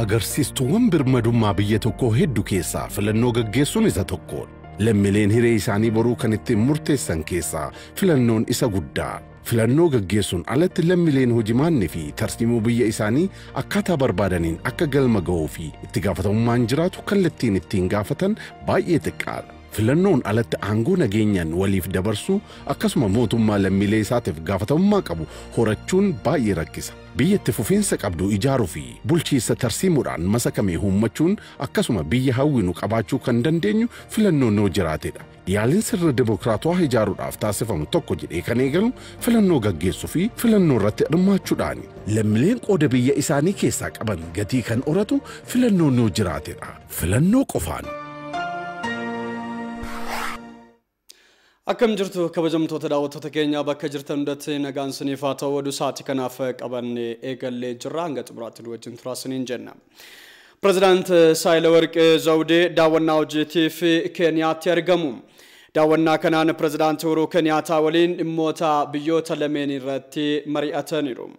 Agarsiistuuwwan birmadummaa biyya tokkoo hedduu keessaa filannoo gaggeessuun isa tokko. Lammiileen hiree isaanii boruu kan ittiin murteessan keessaa filannoon isa guddaa. Filannoo gaggeessuun alatti lammiileen hojimaannii fi tarsiimoo biyya isaanii akkaataa barbaadaniin akka galma ga'uu fi itti gaafatamummaan jiraatu kallattiin ittiin gaafatan baay'ee xiqqaadha. Filannoon alatti aangoo nageenyaan waliif dabarsuu akkasuma mootummaa lammiilee isaatiif gaafatamummaa qabu horachuun baay'ee rakkisa. Biyya itti fufiinsa qabdu ijaaruu fi bulchiinsa tarsiimuudhaan masakamee uummachuun akkasuma biyya hawwinu qabaachuu kan dandeenyu filannoon noo jiraatedha. Yaaliin sirna dimokiraatawaa ijaaruudhaaf taasifamu tokko jedhee kan eegalu filannoo gaggeessuu fi filannoo irratti hirmaachuudhaani. Lammiileen qooda biyya isaanii keessaa qaban gatii kan horatu filannoon noo jiraatedha. Filannoo qofaan. Akkam jirtu kabajamtoota daawwattoota keenyaa bakka jirtan hundatti nagaan siniif haa ta'u oduu sa'aatii kanaaf qabannee eegallee jirra hanga xumuraatti nu wajjin turaa siniin jenna. Pireezidaant Saahilawarq Zawudee daawwannaa hojiitiif Keeniyaatti argamu. Daawwannaa kanaan pireezidaant Uhuruu Keeniyaataa waliin dhimmoota biyyoota lameen irratti mari'ataniiru.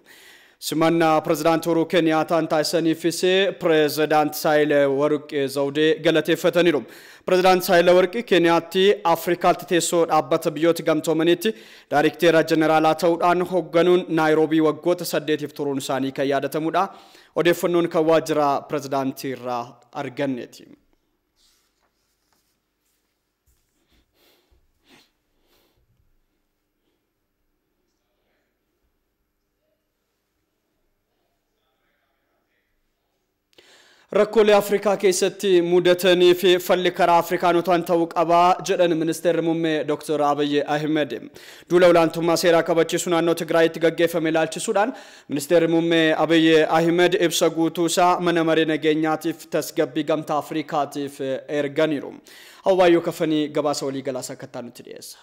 Simannaa pireezidaant Uhuruu Keeniyaataan taasisaniifis pireezidaant Saahilawarq Zawudee galateeffataniiru. Pireezidaant Saahilawarq Keeniyaatti Afrikaatti teessoo dhaabbata biyyoota gamtoomaniitti daayirikteera jeneraalaa ta'uudhaan hoogganuun Naayiroobii waggoota 8 turuun isaanii kan yaadatamudha. Odeeffannoon kan waajjira pireezidaantii irraa arganneeti. Rakkoolee Afrikaa keessatti mudatanii fi falli karaa Afrikaanotaan ta'uu qabaa jedhan ministeerri muummee Dr. Abiy Ahmed. Duula olaantummaa seeraa kabachiisuu naannoo Tigraayitti gaggeeffame ilaalchisuudhaan ministeerri muummee Abiy Ahmed ibsa guutuu isaa mana maree nageenyaatiif tasgabbii gamtaa Afrikaatiif erganiiru. Hawaayyoo kafanii gabaasa walii galaa sakattaa nutti dhiyeessa.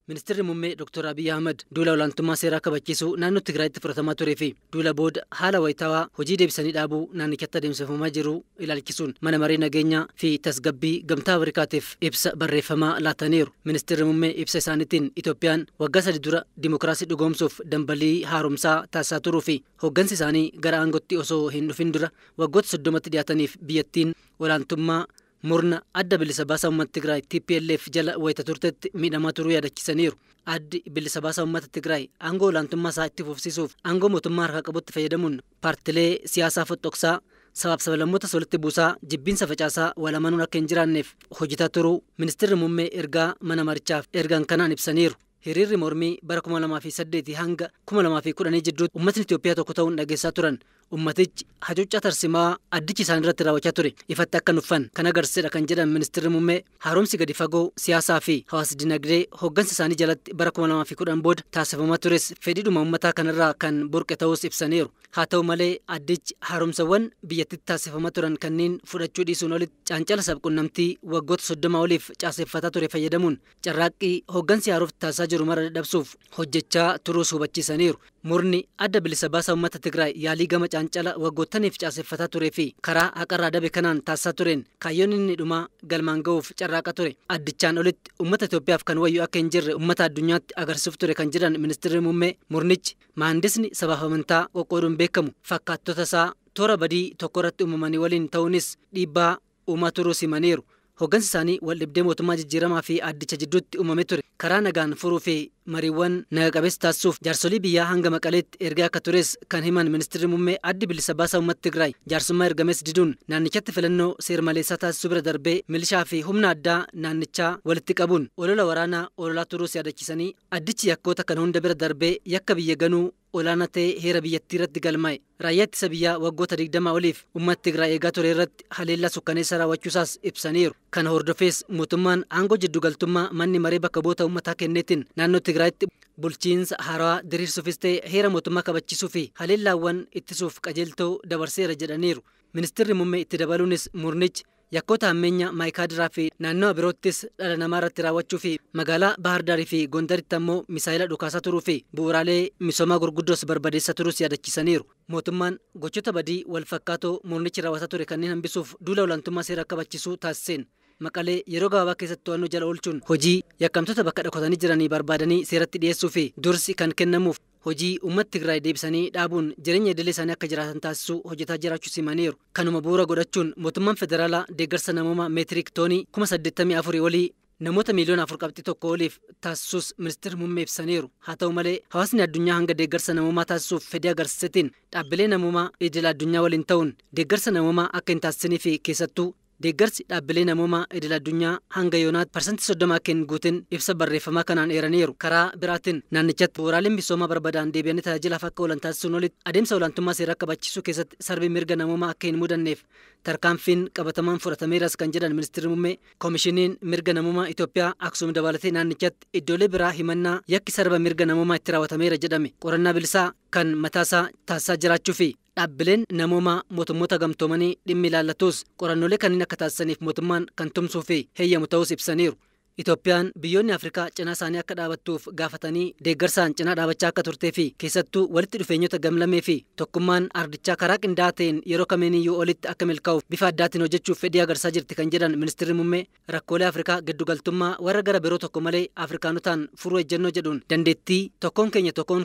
Ministeerri muummee Dr. Abiy Ahmed duula olaantummaa seeraa kabachiisuu naannoo Tigraayitti fudhatamaa turee fi duula booda haala wayitaawaa hojii deebisanii dhaabuu naannichatti adeemsifamaa jiru ilaalchisuun mana maree nageenyaa fi tasgabbii gamtaa Afrikaatiif ibsa barreeffamaa laataniiru. Ministeerri muummee ibsa isaaniitiin Itoophiyaan waggaa 3 dura dimokiraasii dhugoomsuuf dambalii haaromsaa taasisaa turuu fi hooggansi isaanii gara aangootti osoo hin dhufin dura waggoota 30tti dhiyaataniif biyyattiin olaantummaa murna adda bilisa baasaa uummata Tigraay TPLF jala wayita turtetti miidhamaa turuu yaadachiisaniiru. Addi bilisa baasaa uummata Tigraay aangoo olaantummaa isaa itti fufsiisuuf aangoo mootummaa harkaa qabutti fayyadamuun paartilee siyaasaa foxoqsaa sabaaf sablammoota walitti buusaa jibbiinsa facaasaa wal amanuun akka hin jiraanneef hojjetaa turuu ministeerri muummee ergaa mana marichaaf ergaan kanaan ibsaniiru. Hiriirri mormii bara 2008 hanga 2010 jidduutti uummatni Itoophiyaa tokko ta'uun dhageessaa turan. Ummatichi hacuuccaa tarsimaa addichi isaan irratti raawwachaa ture ifatti akka nuffan kan agarsiisedha kan jedhan ministeerri muummee haaromsi gadi fagoo siyaasaa fi hawaas dinagdee hooggansa isaanii jalatti bara 2010 booda taasifamaa tures fedhiidhuma uummataa kanarraa kan burqe ta'us ibsaniiru. Haa ta'u malee addichi haaromsawwan biyyattitti taasifamaa turan kanneen fudhachuu dhiisuun olitti caancala sabquunnamtii waggoota 30 oliif caaseffataa ture fayyadamuun carraaqqii hooggansi haaroof taasisaa jiru mara dadhabsuuf hojjechaa turuus hubachiisaniiru. Murni adda bilisa baasaa uummata Tigraay yaalii gama caancala waggootaniif caaseffataa turee fi karaa haqarraa dabe kanaan taasisaa tureen kaayyoon inni dhumaa galmaan ga'uuf carraaqa ture. Addichaan olitti uummata Itoophiyaaf kan wayyu akka hin jirre uummata addunyaatti agarsiisuuf ture kan jedhan ministeerri muummee murnichi mahandisni sabaaf amantaa qoqqooduun beekamu fakkaattota isaa toora badii tokko irratti uumamanii waliin ta'uunis dhiibbaa uumaa turuus himaniiru. Hooggansi isaanii wal dhibdee mootummaa jijjiiramaa fi addicha jidduutti uumame ture karaa nagaan furuu fi mariiwwan naga qabeessa taasisuuf jaarsolii biyyaa hanga Maqaleetti ergaa akka tures kan himan ministeerri muummee addi bilisa baasaa uummata Tigraay jaarsummaa ergames diduun naannichatti filannoo seer-maleessaa taasisuu bira darbee milishaa fi humna addaa naannichaa walitti qabuun olola waraanaa ololaa turuus yaadachiisanii addichi yakkoota kan hunda bira darbee yakka biyya ganuu olaanaa ta'e heera biyyattii irratti galmaa'e. Raayyaa ittisa biyyaa waggoota 20 oliif uummata Tigraay eegaa ture irratti haleellaa sukkaneessa raawwachuusaas ibsaniiru. Kana hordofees mootummaan aangoo jiddugaltummaa manni maree bakka bu'oota uummataa kenneetiin naannoo Tigraayitti bulchiinsa haarawaa diriirsuufis ta'e heera mootummaa kabachiisuu fi haleellaawwan ittisuuf qajeeltoo dabarseera jedhaniiru. Ministeerri muummee itti dabaluunis murnichi yakkoota hammeenya Maayikaadiraa fi naannawa biroottis dhala namaa irratti raawwachuu fi magaalaa Baahardaarii fi Gondaritti ammoo misaayila dhukaasaa turuu fi bu'uuraalee misoomaa gurguddoos barbadeessaa turuus yaadachiisaniiru. Mootummaan gochoota badii wal fakkaatoo murnichi raawwataa ture kanneen hambisuuf duula olaantummaa seeraa kabachiisuu taasiseen Maqalee yeroo gabaabaa keessatti to'annoo jala oolchuun hojii yakkamtoota bakka dhokatanii jiranii barbaadanii seeratti dhiyeessuu fi dursi kan kennamuuf hojii uummata Tigraay deebisanii dhaabuun jireenya idilee isaanii akka jiraatan taasisuu hojjetaa jiraachuu simaniiru. Kanuma bu'uura godhachuun mootummaan federaalaa deeggarsa namoomaa meetiriik toonii 84,000 olii namoota miiliyoona 4.1 oliif taasisuus ministeerri muummee ibsaniiru. Haa ta'u malee hawaasni addunyaa hanga deeggarsa namoomaa taasisuuf fedhii agarsiisetiin dhaabbilee namoomaa idil addunyaa waliin ta'uun deeggarsa namoomaa akka hin taasisanii fi keessattuu deeggarsi dhaabbilee namoomaa idil addunyaa hanga yoonaatti 30% akka hin guutin ibsa barreeffamaa kanaan eeraniiru. Karaa biraatiin naannichatti bu'uuraaleen misoomaa barbaadan deebi'anii tajaajilaaf akka oolan taasisuun olitti adeemsa olaantummaa seeraa kabachiisuu keessatti sarbi mirga namoomaa akka hin mudanneef tarkaanfiin qabatamaan fudhatameeras kan jedhan ministeerri muummee koomishiniin mirga namoomaa Itoophiyaa Aksuum dabalatee naannichatti iddoolee biraa himannaa yakki sarba mirga namoomaa itti raawwatameera jedhame qorannaa bilisaa kan mataasaa taasisaa jiraachuu fi dhaabbileen namoomaa mootummoota gamtoomanii dhimmi ilaallatus qorannoolee kanneen akka taasisaniif mootummaan kan tumsuu fi heeyyamu ta'us ibsaniiru. Itoophiyaan biyyoonni Afrikaa cinaa isaanii akka dhaabattuuf gaafatanii deeggarsaan cinaa dhaabachaa akka turtee fi keessattuu walitti dhufeenyota gamlamee fi tokkummaan ardichaa karaa qindaa'aa ta'een yeroo kamiiniyyuu olitti akka milkaa'uuf bifa addaatiin hojjechuuf fedhii agarsiisaa jirti kan jedhan ministeerri muummee rakkoolee Afrikaa giddugaltummaa warra gara biroo tokko malee Afrikaanotaan furuu ejjennoo jedhuun dandeettii tokkoon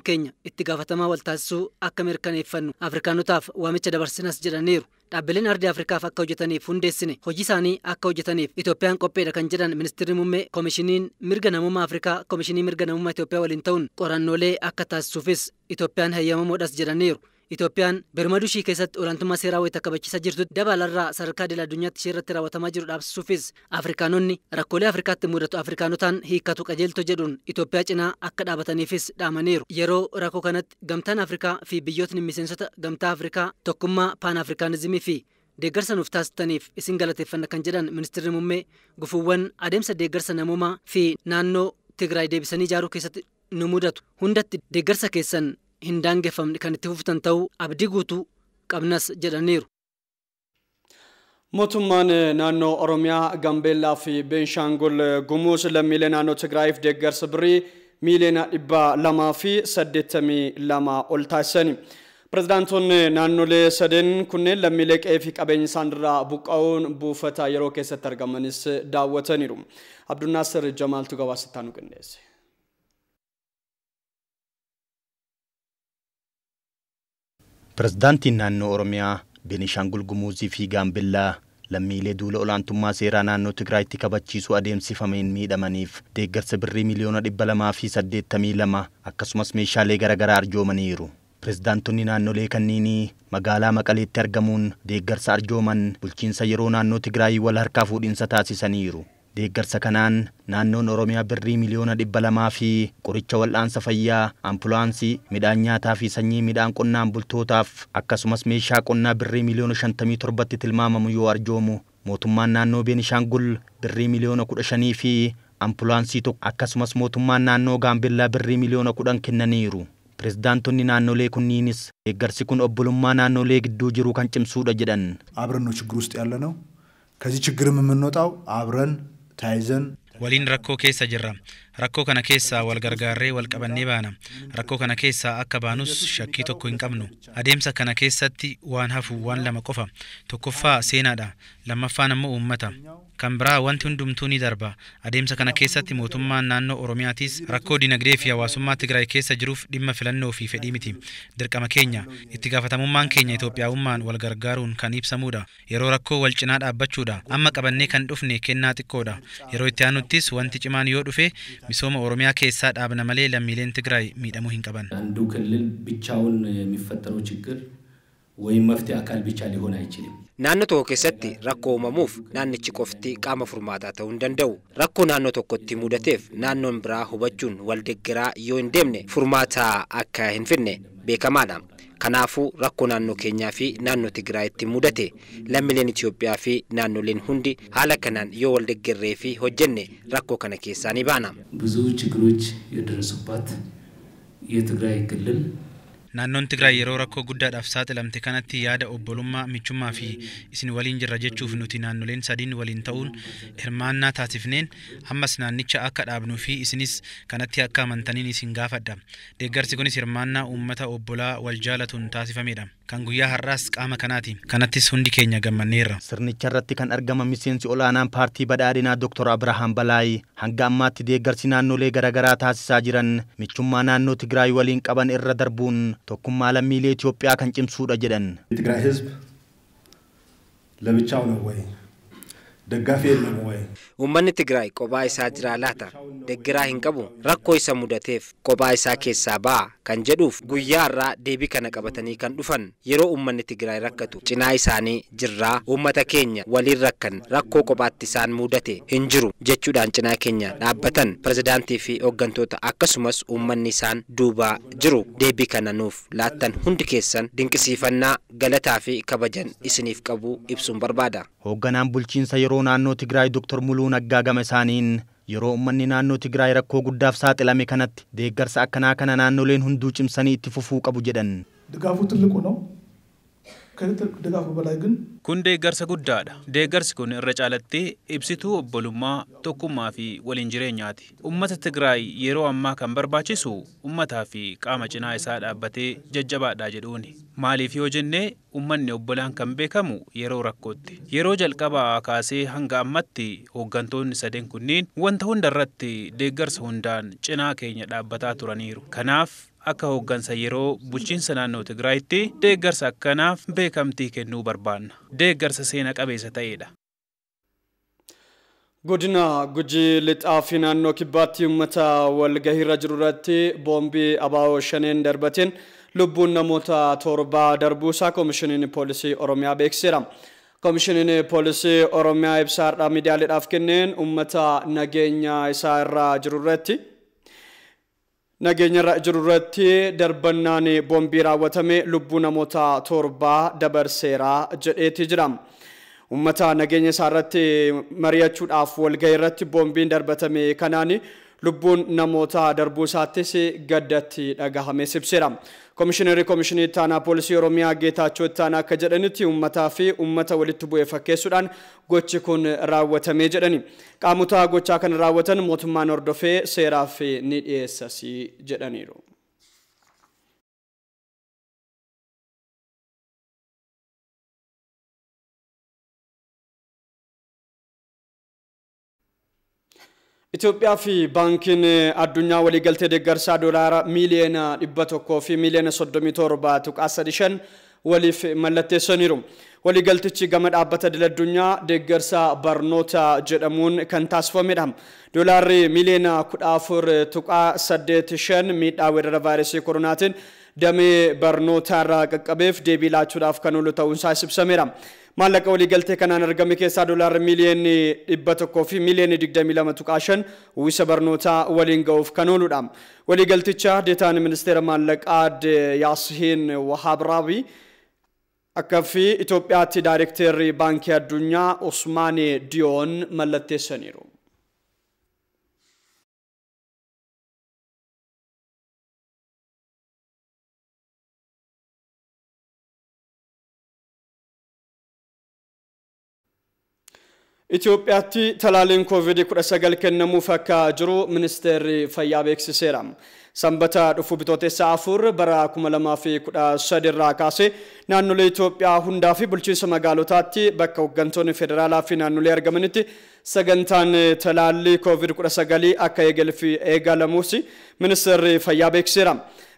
keenya itti gaafatamaa wal taasisuu akka mirkaneeffannu Afrikaanotaaf waamicha dabarsinas jedhaniiru. Dhaabbileen ardii Afrikaaf akka hojjetaniif hundeessine hojii isaanii akka hojjetaniif Itoophiyaan qopheedha kan jedhan ministeerri muummee koomishiniin mirga namummaa Afrikaa koomishinii mirga namummaa Itoophiyaa waliin ta'uun qorannoolee akka taasisuufis Itoophiyaan heeyyamamoodhas jedhaniiru. Itoophiyaan birmaduu ishii keessatti olaantummaa seeraa wayita kabachiisaa jirtutti dabalaarraa sadarkaa idil addunyaatti ishee irratti raawwatamaa jiru dhaabsisuufis Afrikaanonni rakkoolee Afrikaatti mudatu Afrikaanotaan hiikkatu qajeeltoo jedhuun Itoophiyaa cinaa akka dhaabataniifis dhaamaniiru. Yeroo rakkoo kanatti gamtaan Afrikaa fi biyyootni miseensota gamtaa Afrikaa tokkummaa paan Afrikaanizimii fi deeggarsa nuuf taasisaniif isin galateeffanna kan jedhan ministeerri muummee gufuuwwan adeemsa deeggarsa namoomaa fi naannoo Tigraay deebisanii ijaaruu keessatti nu mudatu hundatti deeggarsa keessan hin daangeffamne kan itti fuftan ta'uu abdii guutuu qabnas jedhaniiru. Mootummaan naannoo Oromiyaa, Gaambeellaa fi Beenshaangul Gumuz lammiilee naannoo Tigraayiif deeggarsa birrii miiliyoona 282 ol taasisani. Pirezidaantonni naannolee sadeen kunneen lammiilee qe'ee fi qabeenya isaan irraa buqqa'uun buufata yeroo keessatti argamanis daawwataniiru. Abdunnaasir Jamaaltu gabaasa nu qindeesse. Pirezidaantiin naannoo Oromiyaa, Beenishaangul Gumuzii fi Gaambeellaa lammiilee duula olaantummaa seeraa naannoo Tigraayitti kabachiisuu adeemsifameen miidhamaniif deeggarsa birrii miiliyoona 282 akkasumas meeshaalee garaagaraa arjoomaniiru. Pirezidaantonni naannolee kanniinii magaalaa Maqaleetti argamuun deeggarsa arjooman bulchiinsa yeroo naannoo Tigraayii wal harkaa fuudhinsa taasisaniiru. Deeggarsa kanaan naannoon Oromiyaa birrii miiliyoona 200 fi qoricha wal'aansa fayyaa, ampulaansii, midhaan nyaataa fi sanyii midhaan qonnaan bultootaaf akkasumas meeshaa qonnaa birrii miiliyoona 57tti tilmaamamu yoo arjoomu, mootummaan naannoo Beenishaangul birrii miiliyoona 15 fi ampulaansii tokko akkasumas mootummaan naannoo Gaambeellaa birrii miiliyoona 10 kennaniiru. Pirezidaantonni naannolee kunniinis deeggarsi kun obbolummaa naannolee gidduu jiru kan cimsuudha jedhan. አብረን ነው ችግር ውስጥ ያለነው። ከዚህ ችግርም የምንወጣው አብረን ተያይዘን waliin rakkoo keessa jirra. Rakkoo kana keessaa wal gargaarree wal qabannee baana. Rakkoo kana keessaa akka baanus shakkii tokko hin qabnu. Adeemsa kana keessatti waan hafu waan lama qofa. Tokkoffaa seenaadha. Lammaffaan ammoo uummata. Kan biraa wanti hundumtuu ni darba. Adeemsa kana keessatti mootummaan naannoo Oromiyaatis rakkoo dinagdee fi hawaasummaa Tigraay keessa jiruuf dhimma filannoo fi fedhii miti. Dirqama keenya itti gaafatamummaan keenya Itoophiyaawummaan wal gargaaruun kan ibsamudha. Yeroo rakkoo wal cinaa dhaabbachuudha. Amma qabannee kan dhufne kennaa xiqqoodha. Yeroo itti aanuttis wanti cimaan yoo dhufe misooma Oromiyaa keessaa dhaabna malee lammiileen Tigraay miidhamuu hin qaban. አንዱ ክልል ብቻውን የሚፈጠረው ችግር ወይም መፍትሄ አካል ብቻ ሊሆን አይችልም። Naannoo tokko keessatti rakkoo uumamuuf naannichi qofti qaama furmaataa ta'uu hin danda'u. Rakkoo naannoo tokkotti mudateef naannoon biraa hubachuun wal deeggaraa yoo hin deemne furmaataa akka hin fidne beekamaadha. Kanaafuu rakkoo naannoo keenyaa fi naannoo Tigraayitti mudate lammiileen Itoophiyaa fi naannoleen hundi haala kanaan yoo wal deeggarree fi hojjenne rakkoo kana keessaa ni baana. ብዙ ችግሮች የደረሱባት የትግራይ ክልል Naannoon Tigraay yeroo rakkoo guddaadhaaf saaxilamte kanatti yaada obbolummaa, michummaa fi isin waliin jirra jechuuf nuti naannoleen sadiin waliin ta'uun hirmaannaa taasifneen ammas naannicha akka dhaabnuu fi isinis kanatti akka amantaniin isin gaafadha. Deeggarsi kunis hirmaannaa uummata obbolaa wal jaalatuun taasifamedha. Kan guyyaa har'aas qaama kanaati. Kanattis hundi keenya gammanneerra. Sirnicha irratti kan argaman miseensi olaanaan paartii badhaadhinaa Dr. Abrahaam Balaayi hanga ammaatti deeggarsi naannolee garaagaraa taasisaa jiran michummaa naannoo Tigraay waliin qaban irra darbuun tokkummaa lammiilee Itoophiyaa kan cimsuudha jedhan. የትግራይ ህዝብ ለብቻው ነው ወይ? ደጋፊ የለም ወይ? Uummanni Tigraay kophaa isaa jira laata? Deeggaraa hin qabu. Rakkoo isa mudateef kophaa isaa keessaa ba'a kan jedhuuf guyyaa har'aa deebii kana qabatanii kan dhufan yeroo uummanni Tigraay rakkatu cinaa isaanii jirraa uummata keenya waliin rakkan rakkoo kophaatti isaan mudate hin jiru jechuudhaan cinaa keenya dhaabbatan pirezidaantii fi hooggantoota akkasumas uummanni isaan duubaa jiru deebii kana nuuf laattan hundi keessan dinqisiifannaa galataa fi kabajan isiniif qabu ibsuun barbaada. Hoogganaan bulchiinsa yeroo naannoo Tigraay Dr. Muluu Naggaa gama isaaniin yeroo uummanni naannoo Tigraay rakkoo guddaaf saaxilame kanatti deeggarsa akkanaa kana naannoleen hunduu cimsanii itti fufuu qabu jedhan. ድጋፉ ትልቁ ነው። ከድጋፉ በላይ ግን Kun deeggarsa guddaadha. Deeggarsi kun irra caalatti ibsituu obbolummaa, tokkummaa fi waliin jireenyaati. Uummata Tigraay yeroo ammaa kan barbaachisu uummataa fi qaama cinaa isaa dhaabbatee jajjabaadha jedhuuni. Maaliif yoo jennee uummanni obbolaan kan beekamu yeroo rakkootti. Yeroo jalqabaa kaasee hanga ammatti hooggantoonni sadeen kunniin wanta hunda irratti deeggarsa hundaan cinaa keenya dhaabbataa turaniiru. Kanaaf akka hooggansa yeroo bulchiinsa naannoo Tigraayitti deeggarsa akkanaaf beekamtii kennuu barbaanna. Deeggarsa seena qabeessa ta'edha. Godina Gujii lixaa fi naannoo kibbaatti uummata walgahiirra jiru irratti boombii abaaboo shaneen darbateen lubbuun namoota 7 darbuusaa Koomishiniin Poolisii Oromiyaa beeksiseera. Koomishiniin Poolisii Oromiyaa ibsa har'aa miidiyaaleedhaaf kenneen uummata nageenya isaa irra jiru irratti nageenya irra jiru irratti darbannaan boombii raawwatame lubbuu namoota 7 dabarseera jedheeti jira. Uummata nageenya isaa irratti mari'achuudhaaf walgahii irratti boombiin darbatame kanaan lubbuun namoota darbuu isaattis gaddatti dhagahame ibseera. Koomishinarri Koomishinii Ittaanaa Poolisii Oromiyaa Geetaachoo Ittaanaa akka jedhanitti uummataa fi uummata walitti bu'ee fakkeessuudhaan gochi kun raawwatame jedhani. Qaamota gochaa kana raawwatan mootummaan hordofee seeraaf ni dhiyeessas jedhaniiru. Itoophiyaa fi baankiin addunyaa waliigaltee deeggarsaa doolaara miiliyoona 100 fi miiliyoona 37.35 waliif mallatteessaniiru. Waliigaltichi gama dhaabbata idil addunyaa deeggarsa barnoota jedhamuun kan taasifamedha. Doolaarri miiliyoona 14.85 miidhaa weerara vaayirasii koronaatiin damee barnootaa irraa qaqqabeef deebii laachuudhaaf kan oolu ta'uunsaa ibsameera. Maallaqa waliigaltee kanaan argame keessaa doolaarri miiliyoonni 100 fi miiliyoonni 22.5 uwwisa barnootaa waliin ga'uuf kan ooludha. Waliigalticha deetaan ministeera maallaqaa Yaasiin Wahabraabi akka fi Itoophiyaatti daayirekteerri baankii addunyaa Usmaane Diyoon mallatteessaniiru. Itoophiyaatti talaalliin COVID-19 kennamuuf akka jiru ministeerri fayyaa beeksiseera. Sanbata dhufu bitootessa 4 bara 2013 irraa kaasee naannolee Itoophiyaa hundaa fi bulchiinsa magaalotaatti bakka hooggantoonni federaalaa fi naannolee argamanitti sagantaan talaallii COVID-19 akka eegalamuus ministeerri fayyaa beeksiseera.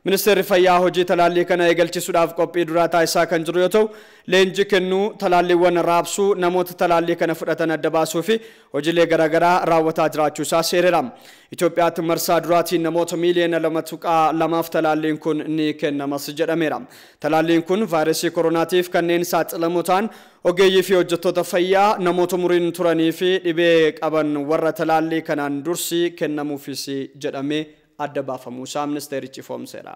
Ministeerri fayyaa hojii talaallii kana eegalchisuudhaaf qophii duraa taasisaa kan jiru yoo ta'u, leenjii kennuu, talaalliiwwan raabsuu, namoota talaallii kana fudhatan adda baasuu fi hojiilee garaagaraa raawwataa jiraachuu isaa seereera. Itoophiyaatti marsaa duraatiin namoota miiliyoona 2.2 talaalliin kun ni kennamas jedhameera. Talaalliin kun vaayirasii koronaatiif kanneen saaxilamoo ta'an ogeeyyii fi hojjettoota fayyaa namoota umuriin turanii fi dhibee qaban warra talaallii kanaan dursi kennamuufis jedhamee adda baafamuu isaa ministeerichi ifoomseera.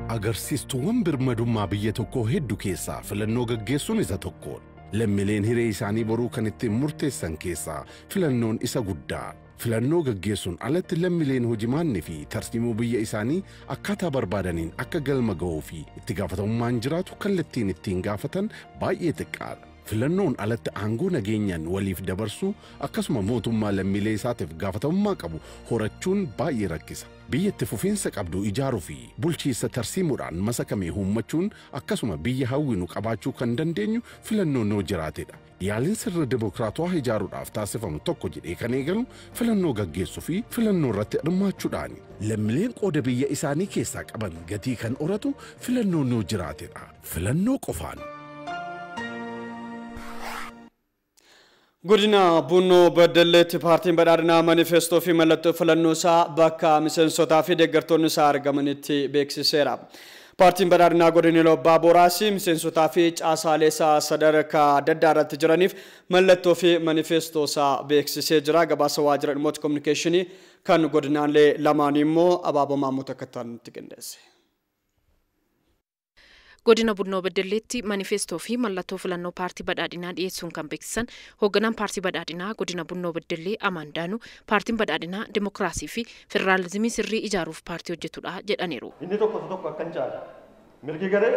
Agarsiistuuwwan birmadummaa biyya tokkoo hedduu keessaa filannoo gaggeessuun isa tokko. Lammiileen hiree isaanii boruu kan ittiin murteessan keessaa filannoon isa guddaa. Filannoo gaggeessuun alatti lammiileen hojimaannii fi tarsiimoo biyya isaanii akkaataa barbaadaniin akka galma ga'uu fi itti gaafatamummaan jiraatu kallattiin ittiin gaafatan baay'ee xiqqaadha. Filannoon alatti aangoo nageenyaan waliif dabarsuu akkasuma mootummaa lammiilee isaatiif gaafatamummaa qabu horachuun baay'ee rakkisa. Biyya itti fufiinsa qabdu ijaaruu fi bulchiinsa tarsiimuudhaan masakamee uummachuun akkasuma biyya hawwinu qabaachuu kan dandeenyu filannoon yoo jiraatedha. Yaaliin sirna dimokiraatawaa ijaaruudhaaf taasifamu tokko jedhee kan eegalu filannoo gaggeessuu fi filannoo irratti hirmaachuudhaani. Lammiileen qooda biyya isaanii keessaa qaban gatii kan horatu filannoon yoo jiraatedha. Filannoo qofaan. Godina Bunnoo Beddelleetti paartiin badhaadhinaa manifestoo fi mallattoo filannoo isaa bakka miseensotaa fi deeggartoonni isaa argamanitti beeksiseera. Paartiin badhaadhinaa godina Iluu Abbaa Booraas miseensotaa fi caasaalee isaa sadarkaa adda addaa irratti jiraniif mallattoo fi manifestoo isaa beeksisee jira. Gabaasa waajjira dhimmoota kominikeeshinii kan godinaalee lamaanii immoo Abaaboo Maammuu Takkattaanitti qindeesse. Godina Bunnoo Beddelleetti manifestoo fi mallattoo filannoo paartii badhaadhinaa dhiyeessuun kan beeksisan hoogganaan paartii badhaadhinaa godina Bunnoo Beddellee Amaan Daanuu paartiin badhaadhinaa dimokiraasii fi federaalizimii sirrii ijaaruuf paartii hojjetudha jedhaniiru. Inni tokko tokko akkan caala. Mirgi garee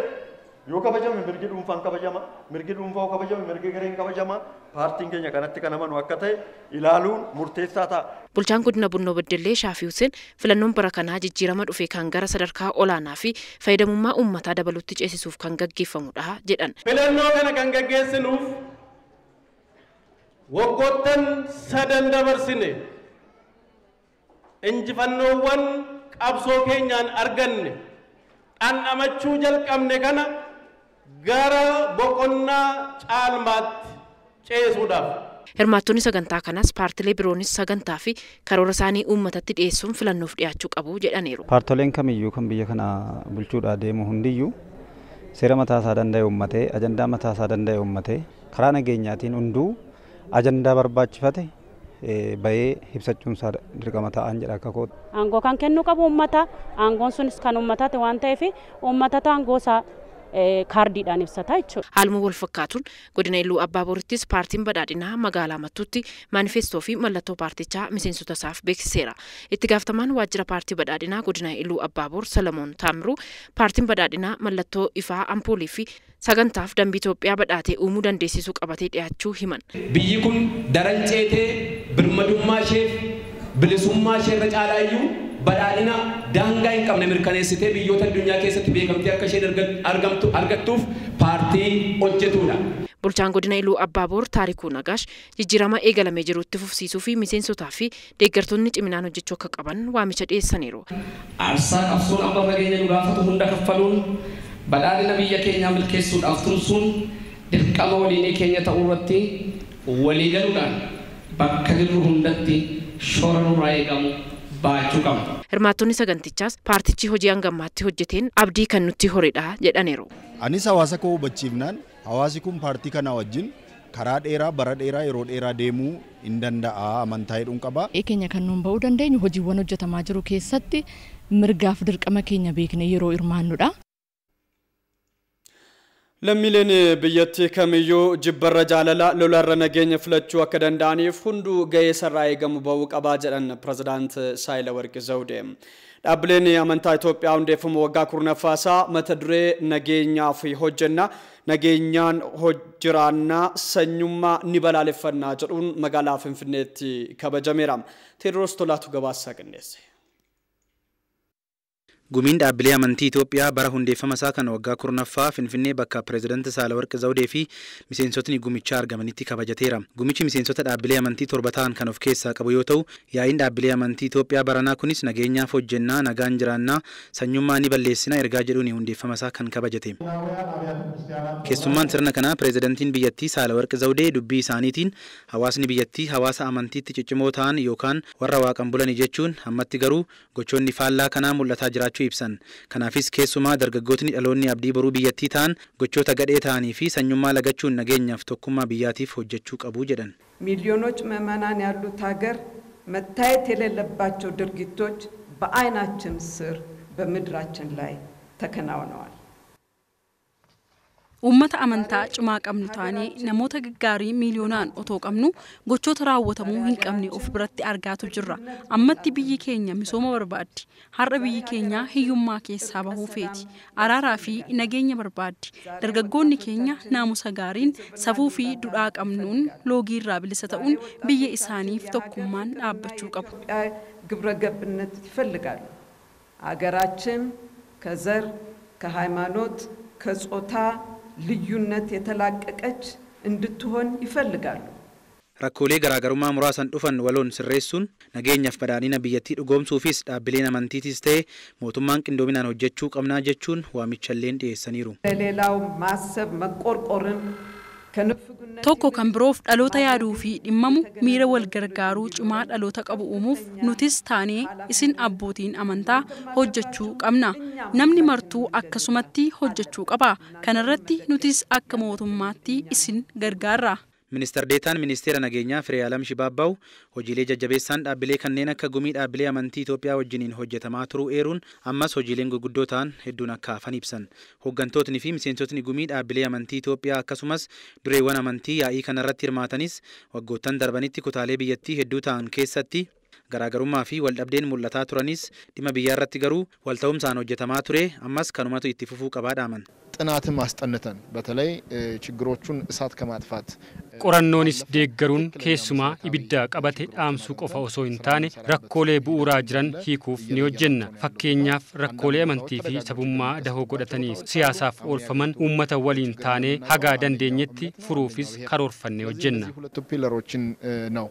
yoo kabajame mirgi dhuunfaan kabajama, mirgi dhuunfaa yoo kabajame mirgi gareen kabajama. Paartiin keenya kanatti kan amanu akka ta'e ilaaluun murteessaa ta'a. Bulchaan godina Bunnoo Beddellee Shaafii Hussein filannoon bara kanaa jijjiirama dhufe kan gara sadarkaa olaanaa fi fayyadamummaa uummataa dabaluutti ceesisuuf kan gaggeeffamudha jedhan. Filannoo kana kan gaggeessinuuf waggoottan sadan dabarsine injifannoowwan qabsoo keenyaan arganne dhandhamachuu jalqabne kana gara boqonnaa caalmaatti ceesuudhaaf. Hirmaattonni sagantaa kanaas paartilee biroonis sagantaa fi karoora isaanii uummatatti dhiyeessuun filannoof dhiyaachuu qabu jedhaniiru. Paartoleen kamiyyuu kan biyya kana bulchuudhaa deemu hundiyyuu seera mataa isaa danda'e uummatee ajandaa mataa isaa danda'e uummatee karaa nageenyaatiin hunduu ajandaa barbaachifate bahee ibsachuun isaa dirqama ta'an jedha akka kootti. Aangoo kan kennu qabu uummata, aangoon sunis kan uummataati waan ta'eef uummatatu aangoo isaa kaardiidhaan ibsata jechuudha. Haaluma wal fakkaatuun godina Iluu Abbaa Boorittis paartiin badhaadhinaa magaalaa Mattuutti manifestoo fi mallattoo paartichaa miseensota isaaf beeksiseera. Itti gaafatamaan waajjira paartii badhaadhinaa godina Iluu Abbaa Boor Salamoon Taamiruu paartiin badhaadhinaa mallattoo ifaa ampoolii fi sagantaaf dambii Itoophiyaa badhaatee uumuu dandeessisuu qabatee dhiyaachuu himan. Biyyi kun daran ceetee birmadummaa isheef bilisummaa ishee irra caalaa iyyuu badhaadhina daangaa hin qabne mirkaneessitee biyyoota addunyaa keessatti beekamtii akka isheen argattuuf paartii hojjetudha. Bulchaan godina Iluu Abbaa Boor Taarikuu Nagaash jijjiirama eegalamee jirutti fufsiisuu fi miseensotaa fi deeggartoonni ciminaan hojjechuu akka qaban waamicha dhiyeessaniiru. Aarsaa qabsoon amma fageenya nu gaafatu hunda kaffaluun badhaadhina biyya keenyaa milkeessuudhaaf tumsuun dirqama waliinii keenya ta'uu irratti walii galuudhaan bakka jirru hundatti shoora nurraa eegamu baachuu qabna. Hirmaattonni sagantichaas paartichi hojii hangammaatti hojjeteen abdii kan nutti horedha jedhaniiru. Anis hawaasa koo hubachiifnaan hawaasi kun paartii kana wajjin karaa dheeraa bara dheeraa yeroo dheeraa deemuu hin danda'a amantaa jedhuun qaba. Keenya kan nuun ba'uu dandeenyu hojiiwwan hojjetamaa jiru keessatti mirgaaf dirqama keenya beekne yeroo hirmaannudha. Lammiileen biyyattii kamiyyuu jibbarra jaalala lolarra nageenya filachuu akka danda'aniif hunduu gahee sarraa eegamu ba'uu qabaa jedhan pirezidaant Saahilawarqi Zawudee. Dhaabbileen amantaa Itoophiyaa hundeeffama waggaa 10ffaasaa mata duree nageenyaaf hojjenna nageenyaan hojjiraannaa sanyummaa ni balaaleffannaa jedhuun magaalaa Finfinneetti kabajameera. Teediroos Tolaatu gabaasaa qindeesse. Gumiin dhaabbilee amantii Itoophiyaa bara hundeeffama isaa kan waggaa 10ffaa Finfinnee bakka pirezidaanti Saahilawarqi Zawudee fi miseensotni gumichaa argamanitti kabajateera. Gumichi miseensota dhaabbilee amantii 7 ta'an kan of keessaa qabu yoo ta'u, yaa'iin dhaabbilee amantii Itoophiyaa baranaa kunis nageenyaaf hojjennaa, nagaan jiraannaa, sanyummaa ni balleessina ergaa jedhuun hundeeffama isaa kan kabajate. Keessummaan sirna kanaa pirezidaantiin biyyattii Saahilawarqi Zawudee dubbii isaaniitiin hawaasni biyyattii hawaasa amantiitti ciccimoo ta'an yookaan warra waaqan bulani jechuun ammatti garuu gochoonni faallaa kanaa mul'ataa jiraachuu ibsan. Kanaafis keessumaa dargaggootni dhaloonni abdii boruu biyyattii ta'an gochoota gadhee ta'anii fi sanyummaa lagachuun nageenyaaf tokkummaa biyyaatiif hojjechuu qabu jedhan. ሚሊዮኖች ምዕመናን ያሉት ሀገር መታየት የሌለባቸው ድርጊቶች በዓይናችን ስር በምድራችን ላይ ተከናውነዋል። Uummata amantaa cimaa qabnu taanee namoota gaggaarii miiliyoonaan otoo qabnu gochoota raawwatamuu hin qabne of biratti argaatu jirra. Ammatti biyyi keenya misooma barbaaddi. Har'a biyyi keenya hiyyummaa keessaa bahuu feeti. Araaraa fi nageenya barbaaddi. Dargaggoonni keenya naamusa gaariin safuu fi duudhaa qabnuun loogii irraa bilisa ta'uun biyya isaaniif tokkummaan dhaabbachuu qabu. ግብረ ገብነት ይፈልጋሉ። አገራችን ከዘር፣ ከሃይማኖት፣ ከጾታ ልዩነት የተላቀቀች እንድትሆን ይፈልጋሉ። Rakkoolee garaagarummaa muraasan dhufan waloon sirreessuun nageenyaaf badhaadhina biyyattii dhugoomsuufis dhaabbileen amantiitis ta'e mootummaan qindoominaan hojjechuu qabnaa jechuun waamichalleen dhiyeessaniiru. ለሌላው ማሰብ መቆርቆርን Tokko kan biroof dhaloota yaaduu fi dhimmamu miira wal gargaaruu cimaa dhaloota qabu uumuuf nutis taanee isin abbootiin amantaa hojjechuu qabna. Namni martuu akkasumatti hojjechuu qaba. Kanarratti nutis akka mootummaatti isin gargaarra. Ministar Deetaan Ministeera Nageenyaa Fireeyaalam Shibaabbaw hojiilee jajjabeessaan dhaabbilee kanneen akka gumii dhaabbilee amantii Itoophiyaa wajjiniin hojjetamaa turuu eeruun ammas hojiileen gurguddoo ta'an hedduun akka hafan ibsan. Hooggantootni fi miseensotni gumii dhaabbilee amantii Itoophiyaa akkasumas dureewwan amantii yaa'ii kanarratti hirmaatanis waggoottan darbanitti kutaalee biyyattii hedduu ta'an keessatti garaagarummaa fi waldhabdeen mul'ataa turanis dhimma biyyaa irratti garuu walta'umsaan hojjetamaa ture ammas kanumatu itti fufuu qabaa dhaaman. ጥናትም አስጠንተን በተለይ ችግሮቹን እሳት ከማጥፋት Qorannoonis deeggaruun keessumaa ibidda qabate dhaamsuu qofa osoo hin taane rakkoolee bu'uuraa jiran hiikuuf ni hojjenna. Fakkeenyaaf rakkoolee amantii fi sabummaa dahoo godhatanii siyaasaaf oolfaman uummata waliin taanee hagaa dandeenyetti furuufis karoorfannee hojjenna. ሁለቱ ፒለሮችን ነው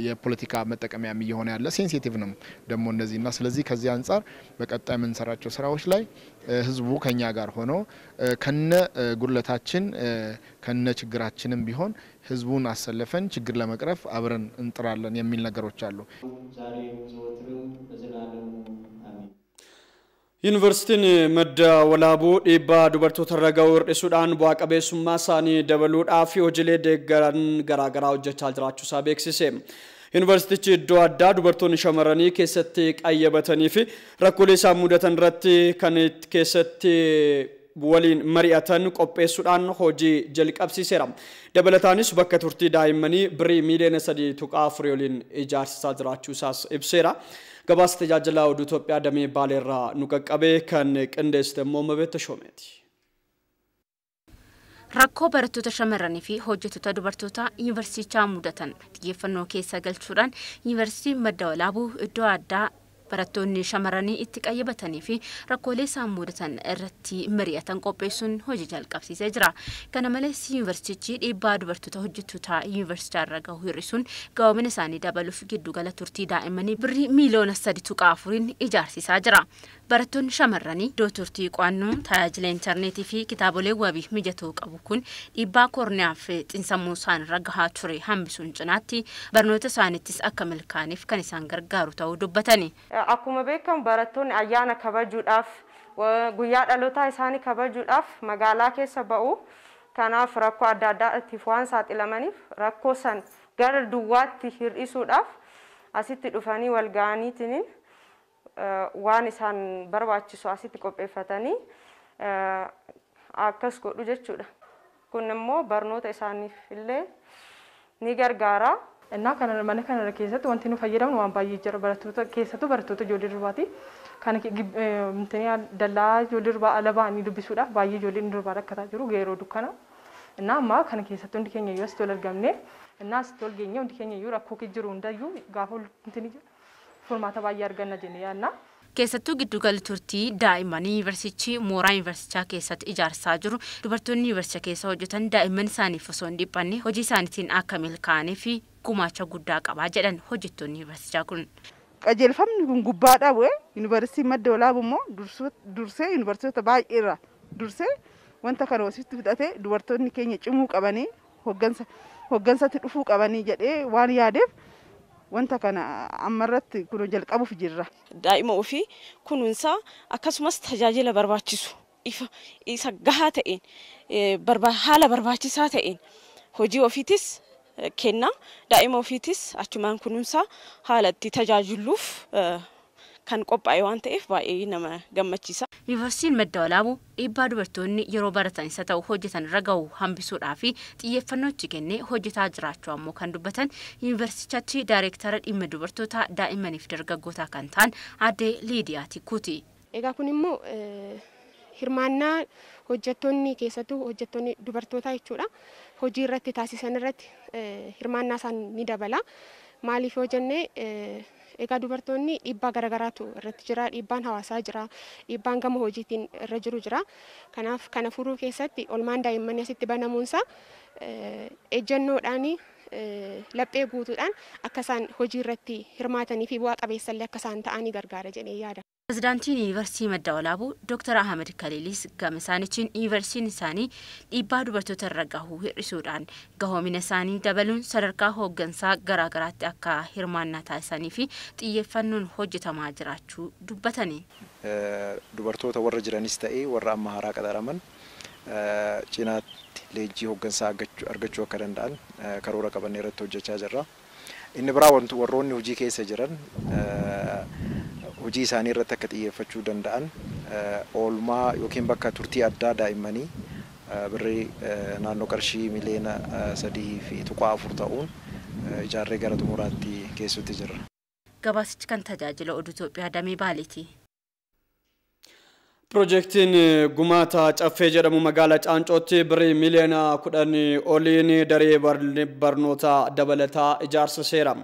የፖለቲካ መጠቀሚያም እየሆነ ያለ ሴንሲቲቭ ነው ደግሞ እነዚህ እና ስለዚህ ከዚህ አንጻር በቀጣይ የምንሰራቸው ስራዎች ላይ ህዝቡ ከኛ ጋር ሆኖ ከነ ጉድለታችን ከነ ችግራችንም ቢሆን ህዝቡን አሰልፈን ችግር ለመቅረፍ አብረን እንጥራለን የሚል ነገሮች አሉ። Yuunivarsiitiin Madda Walaabuu dhiibbaa dubartoota irra gahu hir'isuudhaan bu'aa qabeessummaa isaanii dabaluudhaaf hojiilee deeggaran garaagaraa hojjechaa jiraachuusaa beeksise. Yuunivarsiitichi iddoo addaa dubartoonni shamarranii keessatti qayyabatanii fi rakkoolee isaan mudatan irratti kan keessatti waliin mari'atan qopheessuudhaan hojii jalqabsiiseera. Dabalataanis bakka turtii daa'immanii birrii miiliyoona 3.4 waliin ijaarsisaa jiraachuusaas ibseera. Gabaasa tajaajila oduu Itoophiyaa damee Baaleerraa nu qaqqabe kan qindeessite immoo Mabeet Tashoomeeti. Rakkoo barattoota shamarranii fi hojjettoota dubartootaa yuunivarsiitichaa mudatan xiyyeeffannoo keessa galchuudhaan yuunivarsiitiin Madda Walaabuu iddoo addaa barattoonni shamarranii itti qayyabatanii fi rakkoolee isaan mudatan irratti mari'atan qopheessuun hojii jalqabsiisee jira. Kana malees yuunivarsiitichi dhiibbaa dubartoota hojjettoota yuunivarsiitichaa irra gahu hir'isuun gahoomina isaanii dabaluuf giddugala turtii daa'immanii birrii miiliyoona 3.4 ijaarsisaa jira. Barattoonni shamarranii iddoo turtii qo'annoo tajaajila intarneetii fi kitaabolee wabii mijatoo qabu kun dhiibbaa koorniyaa fi xiinsammuu isaanirra gahaa ture hambisuun cinaatti barnoota isaaniittis akka milkaa'aniif kan isaan gargaaru ta'uu dubbatani. Akkuma beekamu barattoonni ayyaana kabajuudhaaf guyyaa dhalootaa isaanii kabajuudhaaf magaalaa keessa ba'u. Kanaaf rakkoo adda addaatiif waan saaxilamaniif rakkoo san gara duwwaatti hir'isuudhaaf asitti dhufanii wal ga'aniitiin waan isaan barbaachisu asitti qopheeffatanii akkas godhu jechuudha. Kun immoo barnoota isaaniif illee ni gargaara. እና kana mana kana keessatti wanti nu fayyadamnu waan baay'ee jira barattoota keessattuu barattoota ijoollee durbaati. Kana dallaa ijoollee durbaa ala ba'anii dubbisuudhaaf baay'ee ijoolleen durbaa rakkataa jiru yeroo dukkana. እና amma kana keessatti hundi keenya iyyuu asitti ol argamne እና asitti ol geenye hundi keenya iyyuu rakkoo jiru hundayyuu gaafa furmaata baay'ee arganna jennee yaadna. Keessattuu giddugalli turtii daa'immanii yuunivarsiitii mooraa yuunivarsiitichaa keessatti ijaarsaa jiru dubartoonni yuunivarsiitichaa keessa hojjetan daa'imman isaaniif osoo hin dhiphanne hojii isaaniitiin akka milkaa'anii fi gumaacha guddaa qabaa jedhan hojjettoonni yuunivarsiitichaa kun. Qajeelfamni kun gubbaadhaa bu'ee yuunivarsiitiin Madda Walaabuu immoo dursee yuunivarsiitota baay'eerra dursee wanta kana wasitti fudhatee dubartoonni keenya cimuu qabanii hooggansatti dhufuu qabanii jedhee waan yaadeef wanta kana ammarratti kun jalqabuuf jirra. Daa'ima ofii kunuunsaa akkasumas tajaajila barbaachisu ifa isa gahaa ta'een haala barbaachisaa ta'een hojii ofiitis kenna daa'ima ofiitis achumaan kunuunsaa haala itti tajaajiluuf kan qophaa'e waan ta'eef baay'ee nama gammachiisa. Yuunivarsiitiin Madda Walaabuu dhiibbaa dubartoonni yeroo baratan isa ta'u hojjetan irra gahu hambisuudhaa fi xiyyeeffannoo itti kennee hojjetaa jiraachuu ammoo kan dubbatan yuunivarsiitichatti daayireektara dhimma dubartootaa daa'immanii fi dargaggootaa kan ta'an aadde Liidiyaa Tikkuuti. Egaa kun immoo hirmaannaa hojjettoonni keessattuu hojjettoonni dubartootaa jechuudha hojii irratti taasisan irratti hirmaannaa isaan ni dabala. Maaliif yoo jenne egaa dubartoonni dhiibbaa garaagaraatu irratti jira, dhiibbaan hawaasaa jira, dhiibbaan gama hojiitiin irra jiru jira. Kanaaf kana furuu keessatti olmaan daa'immanii asitti banamuunsaa ejjennoodhaan laphee guutuudhaan akka isaan hojii irratti hirmaatanii fi bu'aa qabeessallee akka isaan ta'anii gargaara jedhee yaada. Pireezidaantiin Yuunivarsiitii Madda Walaabuu Dr. Ahmed Kaliilis gama isaaniitiin yuunivarsiitiin isaanii dhiibbaa dubartoota irra gahu hir'isuudhaan gahoomina isaanii dabaluun sadarkaa hooggansaa garaagaraatti akka hirmaannaa taasisanii fi xiyyeeffannoon hojjetamaa jiraachuu dubbatani. Dubartoota warra jiranis ta'ee warra amma haaraa qaxaraman cinaatti leenjii hooggansaa argachuu akka danda'an karoora qabannee irratti hojjechaa jirra. Inni biraa warroonni hojii keessa jiran hojii isaanii irratti akka xiyyeeffachuu danda'an oolmaa yookiin bakka turtii addaa daa'immanii birrii naannoo qarshii miliyoona 3.4 ta'uun ijaarree gara xumuraatti geessuutti jirra. Gabaasichi kan tajaajila oduu Itoophiyaa damee Baaleeti. Piroojeektiin Gumaata Caffee jedhamu magaalaa Caancootti birrii miliyoona 10 oliin daree barnootaa dabalataa ijaarsa seera.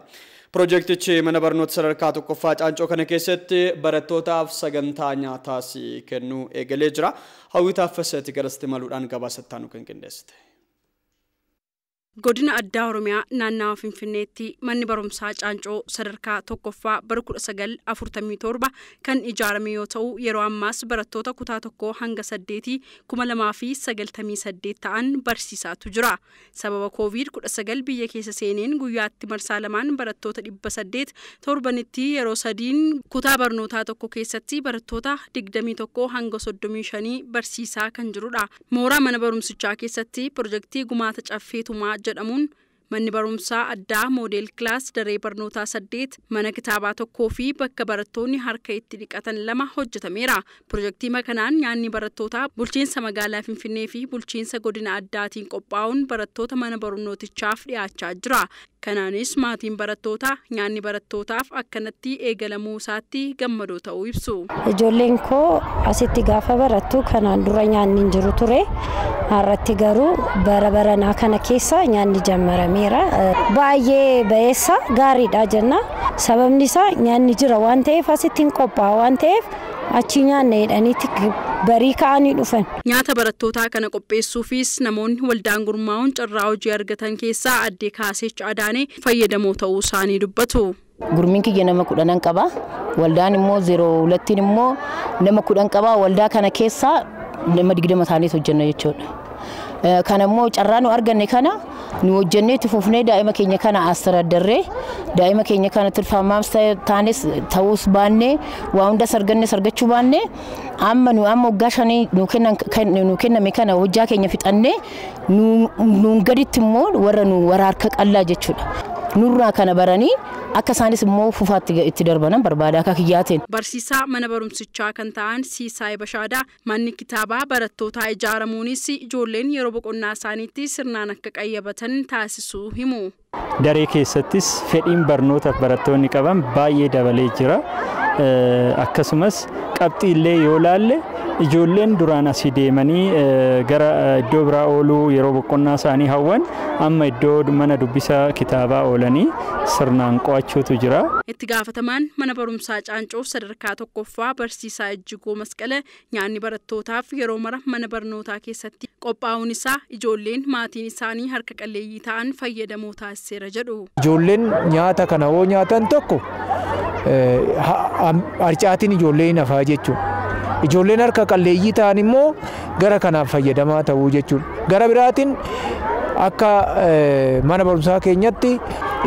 Piroojeektichi mana barnoota sadarkaa tokkoffaa Caancoo kana keessatti barattootaaf sagantaa nyaataas kennuu eegalee jira. Hawwii Taaffasatti garasitti maluudhaan gabaasa nu kan qindeessite. Godina addaa Oromiyaa naannawa Finfinneetti manni barumsaa Caancoo sadarkaa tokkoffaa bara 1947 kan ijaarame yoo ta'u yeroo ammaas barattoota kutaa 1 hanga 8 2098 ta'an barsiisaatu jira. Sababa COVID-19 biyya keessa seeneen guyyaatti marsaa lamaan barattoota 800 torbanitti yeroo sadiin kutaa barnootaa tokko keessatti barattoota 21 hanga 35 barsiisaa kan jirudha. Mooraa mana barumsichaa keessatti pirojektii Gumaata Caffee Tumaa jedhamuun manni barumsaa addaa moodel kilaas daree barnootaa 8 mana kitaabaa 1 fi bakka barattoonni harka itti dhiqatan 2 hojjetameera. Pirojektii kanaan nyaanni barattootaa bulchiinsa magaalaa Finfinnee fi bulchiinsa godina addaatiin qophaa'uun barattoota mana barnootichaaf dhiyaachaa jira. Kanaanis maatiin barattootaa nyaanni barattootaaf akkanatti eegalamuu isaatti gammadoo ta'uu ibsu. Ijoolleen koo asitti gaafa barattu kanaan dura nyaanni hin jiru ture. Har'atti garuu bara baranaa kana keessa nyaanni jammarameera. Baay'ee ba'eessa gaariidha jenna. Sababni isaa nyaanni jira waan ta'eef asitti hin qophaa'a waan ta'eef achi nyaanna jedhaniitti barii ka'anii dhufan. Nyaata barattootaa kana qopheessuufis namoonni waldaan gurmaa'uun carraa hojii argatan keessaa addee Kaaseech Adaanee fayyadamoo ta'uu isaanii dubbatu. Gurmiin kiyya nama 10 qaba. Waldaan immoo 02 immoo nama 10 qaba. Waldaa kana keessaa nama 20 ta'anii hojjenna jechuudha. Kana immoo carraa nu arganne kana nu hojjennee itti fufnee daa'ima keenya kana astaradarree daa'ima keenya kana tilfaamaas taanes ta'uus baannee waa hundas argannes argachuu baannee amma nu amma waggaa 5 nu kenname kana hojjaa keenya fixannee nuun gaditti immoo warra nu warra harka qallaa jechuudha. Nurraa kana baranii akka isaanis immoo fufaatti itti darbanan barbaada akka kiyyaateen. Barsiisaa mana barumsichaa kan ta'an Siisaay Bashaadaa manni kitaabaa barattootaa ijaaramuunis ijoolleen yeroo boqonnaa isaaniitti sirnaan akka qayyabatan taasisuu himu. Daree keessattis fedhiin barnootaaf barattoonni qaban baay'ee dabalee jira. Akkasumas qabxiillee yoo laalle ijoolleen duraan asii deemanii gara iddoo biraa ooluu yeroo boqonnaa isaanii hawwan amma iddoo mana dubbisa kitaabaa oolanii sirnaan qo'achuutu jira. Itti gaafatamaan mana barumsaa Caancoo sadarkaa tokkoffaa barsiisaa Ejjigoo Masqala nyaanni barattootaaf yeroo mara mana barnootaa keessatti qophaa'uun isaa ijoolleen maatiin isaanii harka qalleeyyii ta'an fayyadamoo taasiseera jedhu. Ijoolleen nyaata kana hoo nyaatan tokko harcaatiin ijoollee hin hafaa jechuudha. Ijoolleen harka qalleeyyii ta'an immoo gara kanaaf fayyadamaa ta'uu jechuudha. Gara biraatiin akka mana barumsaa keenyatti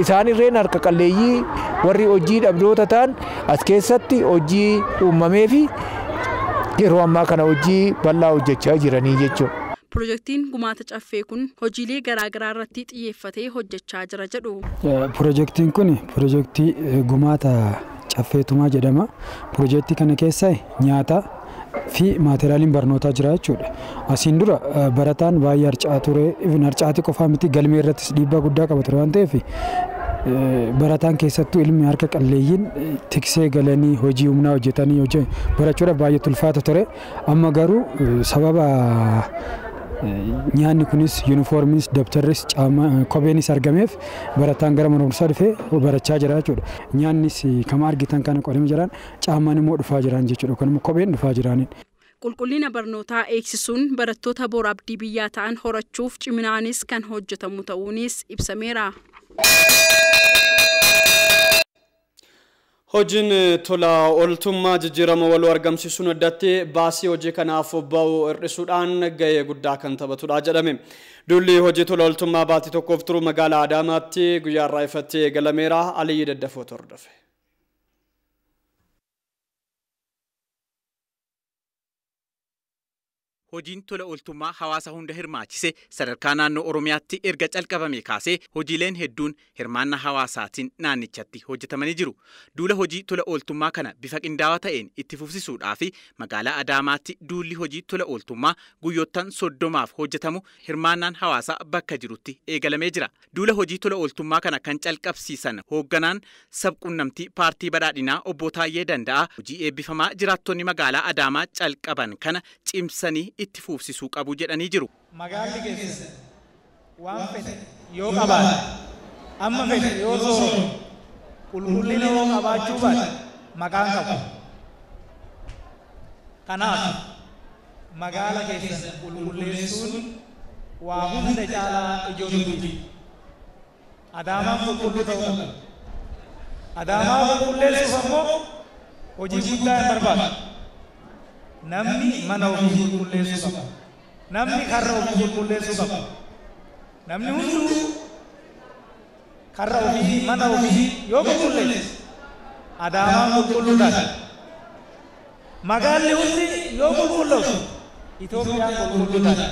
isaan irreen harka qalleeyyii warri hojii dhabdoota ta'an as keessatti hojii uumamee fi yeroo ammaa kana hojii bal'aa hojjechaa jiranii jechuudha. Pirojektiin Gumaata Caffee kun hojiilee garaagaraa irratti xiyyeeffatee hojjechaa jira jedhu. Pirojektiin kun pirojektii Gumaata Caffeetumaa jedhama. Piroojeektii kana keessa nyaata fi maateraaliin barnootaa jira jechuudha. Asiin dura barataan baay'ee harca'aa ture. Harca'aatii qofaa miti galmee irrattis dhiibbaa guddaa qaba ture waan ta'eef barataan keessattuu ilmi harka qalleeyyiin tiksee galanii hojii humnaa hojjetanii hojii barachuudhaaf baay'ee ulfaata ture. Amma garuu sababa nyaanni kunis yuunifoormiis dabtarris kopheenis argameef barataan gara mana barumsaa dhufee barachaa jira jechuudha. Nyaannis kama argitan kana qodamee jiraan caammaan immoo dhufaa jiran jechuudha yookaan immoo kopheen dhufaa jiraniin. Qulqullina barnootaa eegsisuun barattoota boora abdii biyyaa ta'an horachuuf ciminaanis kan hojjetamu ta'uunis ibsameera. Hojiin tola ooltummaa jijjiirama waloo argamsiisuun addatti baasii hojii kanaaf ba'u hir'isuudhaan gahee guddaa kan taphatudha jedhame. Duulli hojii tola ooltummaa baatii tokkoof turu magaalaa Adaamaatti guyyaa har'aa ifatti eegalameera. Aliyyi Daddafoo hordofe. Hojiin tola ooltummaa hawaasa hunda hirmaachise sadarkaa naannoo Oromiyaatti erga calqabame kaasee hojiileen hedduun hirmaannaa hawaasaatiin naannichatti hojjetamanii jiru. Duula hojii tola ooltummaa kana bifa qindaawaa ta'een itti fufsiisuudhaa fi magaalaa Adaamaatti duulli hojii tola ooltummaa guyyoottan 30 hojjetamu hirmaannaan hawaasaa bakka jirutti eegalamee jira. Duula hojii tola ooltummaa kana kan calqabsiisan hoogganaan sabquunnamtii paartii badhaadhinaa obbo Taayyee Danda'aa hojii eebbifamaa jiraattonni magaalaa Adaamaa calqaban kana cimsanii itti fufsiisuu qabu jedhanii jiru. Magaalli keessa waan fedhe yoo qabaate amma fedhe yoo soorate qulqullina yoo qabaachuu baate maqaan qabu. Kanaaf magaala keessa qulqulleessuun waa hunda caalaa ijoo dubbiiti. Adaamaan qulqulluu ta'uu qaba. Adaamaa qulqulleessuuf ammoo hojii guddaa hin barbaadu. Namni mana ofii qulqulleessuu qaba. Namni karra ofii qulqulleessuu qaba. Namni hunduu karra ofii mana ofii yoo qulqulleesse Adaamaan qulqulluu taati. Magaalli hundi yoo qulqullooftu Itoophiyaan qulqulluu taati.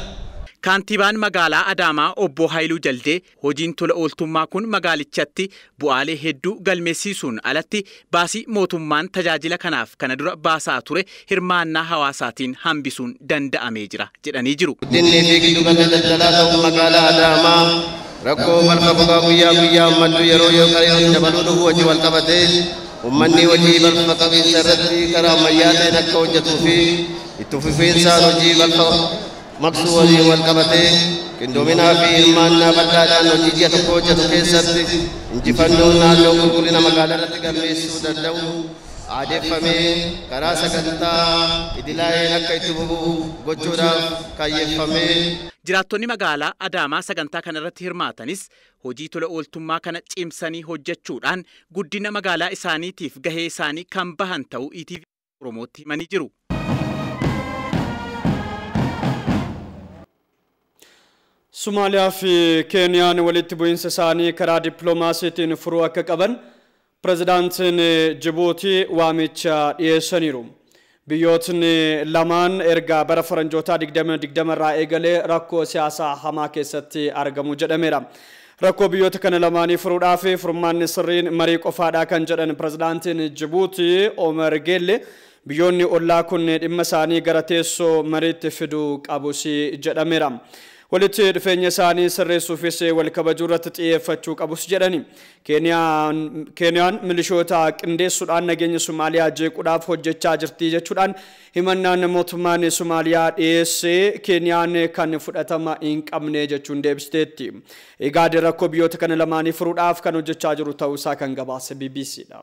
Kaantibaan magaalaa Adaamaa obbo Haayiluu Jaldee hojiin tola ooltummaa kun magaalichatti bu'aalee hedduu galmeessisuun alatti baasii mootummaan tajaajila kanaaf kana dura baasaa ture hirmaannaa hawaasaatiin hambisuun danda'amee jira jedhanii jiru. Guddinni fi giddu gala daldalaa ta'uu magaalaa Adaamaa rakkoo balfa gogaa guyyaa guyyaa uummattu yeroo yeroo dabaluu dhufuu wajjin wal qabatee uummanni hojii balfa qabiinsa irratti karaa ammayyaa ta'een akka hojjetuu fi itti fufiinsaan hojii balfa maqsuu waliin wal qabatee qindoominaa fi hirmaannaa bal'aadhaan hojii ji'a tokko hojjetu keessatti injifannoon naannoo qulqullina magaalaa irratti galmeessuu danda'u aadeeffamee karaa sagantaa idilaa'een akka itti fufu gochuudhaaf kaayyeffamee. Jiraattonni magaalaa Adaamaa sagantaa kana irratti hirmaatanis hojii tola ooltummaa kana cimsanii hojjechuudhaan guddina magaalaa isaaniitiif gahee isaanii kan bahan ta'uu ETV Oromootti himanii jiru. Somaaliyaa fi Keeniyaan walitti bu'iinsa isaanii karaa dippiloomaasiitiin furuu akka qaban pirezidaantiin Jibuutii waamicha dhiyeessaniiru. Biyyootni lamaan erga bara faranjootaa 2020 irraa eegalee rakkoo siyaasaa hamaa keessatti argamu jedhameera. Rakkoo biyyoota kana lamaanii furuudhaaf furmaanni sirriin marii qofaadha kan jedhan pirezidaantiin Jibuutii Omar Gelle biyyoonni ollaa kun dhimma isaanii gara teessoo mariitti fiduu qabus jedhameera. Walitti dhufeenya isaanii sirreessuufis wal kabajuu irratti xiyyeeffachuu qabus jedhani. Keeniyaan milishoota qindeessuudhaan nageenya Somaaliyaa jeequudhaaf hojjechaa jirti jechuudhaan himannaan mootummaan Somaaliyaa dhiyeessee Keeniyaan kan fudhatama hin qabne jechuun deebisteetti. Egaa rakkoo biyyoota kana lamaanii furuudhaaf kan hojjechaa jiru ta'uu isaa kan gabaase BBC dha.